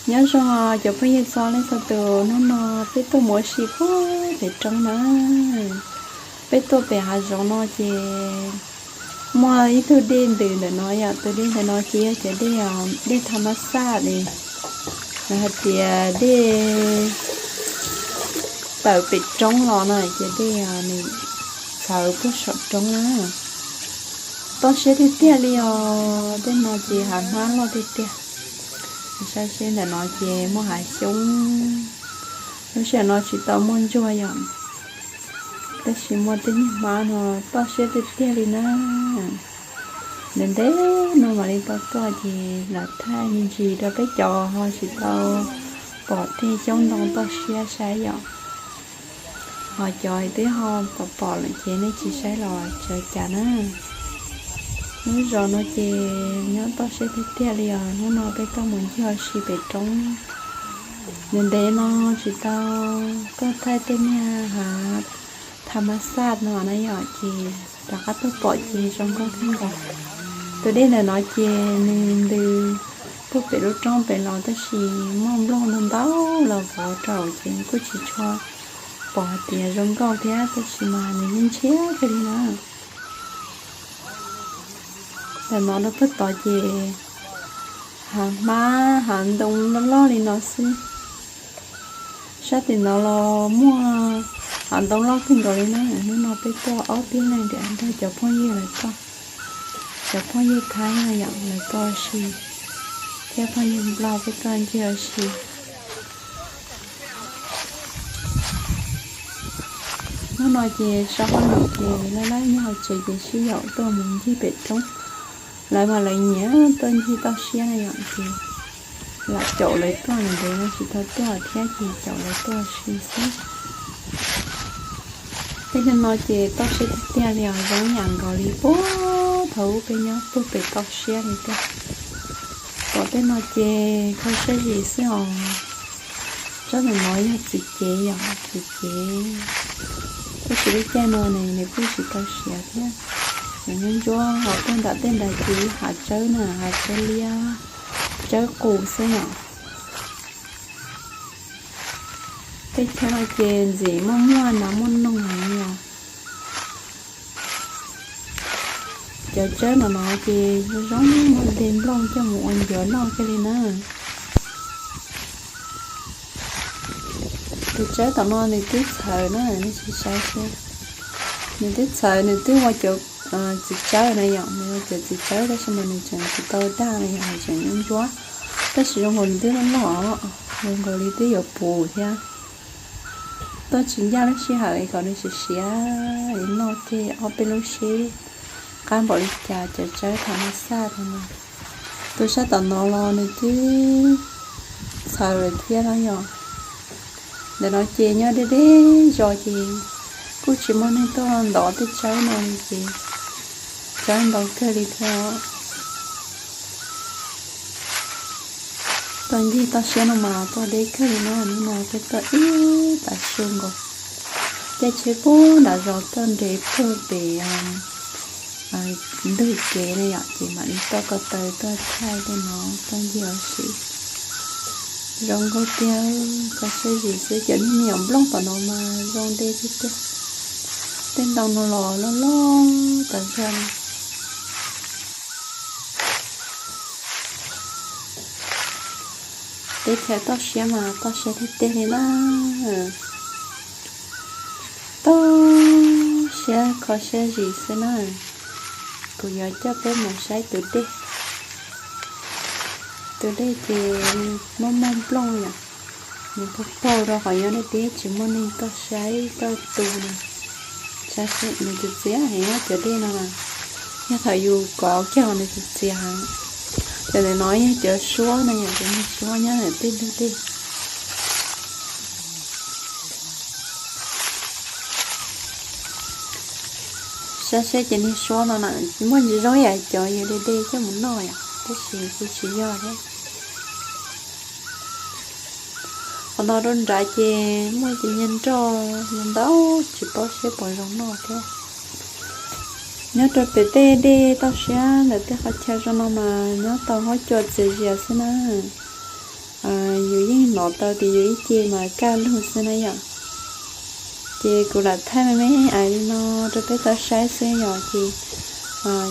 Nyob zoo cov phooj ywg txhua leej txhua tus, hnub no peb tuaj mus ua si puag pem roob na. Peb tuaj pem hav zoov no ces muaj ib tug dej ntws ntawm no yom, tus dej ntawm no ces yog cov dej, dej tha mab xaj li, lawv hais tias dej tawm pem roob los no ces dej nws txhawv puag saum roob na. Toj siab tiag tiag li os, tej no ces hav hmab loj tiag tiag. Saib seb ntawm no ces muaj hav xyoob, lub sij hawm no tsis tau muaj ntsuag yom, tab sis muaj tej niag hmab no toj siab tiag tiag li na. Ntev ntev no mam li tau tuaj ces lam thaij me ntsis rau peb cov ho tsis tau pom tej xyoob ntoo toj siab saib yom. Ho cov twb ho pom pom lawm ces nej tsis saib los tsis ua cas na. Lub zos no ces nyob toj siab tiag tiag li os. Hnub no peb tuaj mus ncig ua si pem roob. Ntev ntev no tsis tau tuaj thaij tej niag hav tha mab xaj no na yom, ces rov qab tuaj pom ces zoo nkauj kawg nkaus. Tus dej ntawm no ces nws ntws puag pem lub roob pem los tab sis muaj nplooj ntau ntau los vov rau ces kuj tsis tshua pom hais tias zoo nkauj thiab, tab sis mas nws yeej ntshiab kawg li na. Ntawm no rau puag tod ces hav hmab hav ntoo loj loj li no xwb. Sab tim no los muaj hav ntoo loj kawg nkaus li na. Hnub no peb tuaj ob peb leeg nrog cov phooj ywg lawv tuaj, cov phooj ywg Thaib no yom, lawv tuaj ua si, thiab phooj ywg Nplog peb tuaj ncig ua si. Hnub no ces so hauj lwm ces laj laj nyob hauv tsev ces sib yaum tuaj mus ncig pem roob. Lawv mas lawv nyiam tuaj ncig toj siab na yom, ces lam caum lawv tuaj, ntev ntev no tsis tau tuaj thiab ces caum lawv tuaj ua si xwb. Tej no ces toj siab tiag tiag li os, zoo yam nkaus li puag thaum ub peb nyob puag pem toj siab li tiag. Pom tej no ces kho siab zim xwb os. Tsob ntawm no yog txiv cev yom, txiv cev. Tab sis lub caij no ne nws kuj tsis tau siav thiab, tseem ntsuab ntsuab. Ho puag nram tej nrad ces hav tsawb na, hav tsawb liab, tsawb qus xwb yom. Tej chaw no ces ntxim muaj muaj nas muaj noog heev li os. Cov tsawb no no ces zoo zoo muaj dej nplooj coj mus ua ncuav noj kiag li na. Tus tsawb tom no nws twb txhawv na, nej sim saib seb. Nws twb txhawv, nws twb ua cov txiv tsawb na yom, nws ua cov txiv tsawb tab sis mas nws tseem tsis tau daj na yom, nws tseem ntsuab ntsuab. Tab sis zoo nkaus nws twb loj loj, zoo nkaus li twb yuav puv thiab. Tuaj tsis ncaj lub sij hawm kom nws siav siav es noj kiag ob peb lub seb qab npaum li cas cov tsawb tham mas xaj no. Tus sab tom no los nws twb txhawv lawm thiab no yom. Ntawm no ces nyob deb deb zos ces kuj tsis muaj neeg tuaj ntov tej tsawb no li ces tsawb ntau kawg li thiab os. Tuaj ncig toj siab no mas tuaj deb kawg li na, hnub no peb tuaj ib tav su nkaus. Caij tsheb puag nram zos tuaj nres puag pem ntug kev na yom, ces mam li tuaj ko taw tuaj thaij tej no tuaj ncig ua si. Zoo nkauj tiag, kho siab zim xwb, cov niag me nyuam nplooj tom no mas zoo deb tiag tiag. Tej ntoo no los loj loj tas zog li. Teb chaws toj siab mas toj siab tiag tiag li na. Toj siab kho siab zim xwb na. Kuv yuav coj peb mus saib tus dej. Tus dej ces muaj muaj nplooj yom. Nws paug paug rau qhov nyob deb deb tsis muaj neeg tuaj saib tuaj tu na. Saib seb nws txias txias heev cov dej no na. Yog thaum yus kov kiag los nws txias txias heev. Cov ntawm no yog cov suab na yom, cov niag suab nyob ntawm tej ntug dej. Saib seb cov niag suab no na, muaj ntsis zoo ib yam cov yus de de coj mus noj yom, tab sis kuj tsis yog thiab. Qhov no rau nrad ces muaj cov niag nroj ntau ntau tsis paub seb puas zoo noj thiab. Nyob rau pem tej dej toj siab ntawm tej qhov chaw zoo no mas nyob tau huab cua txias zias xwb na. Yus yeej hnov tau tias yus ib ce mas kaj lug xwb na yom. Ces kuv lam thaij me me ais li no rau peb tau saib xwb yom, ces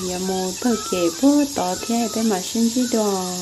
yuav mus taug kev puag tod thiab peb mam sib ntsib dua.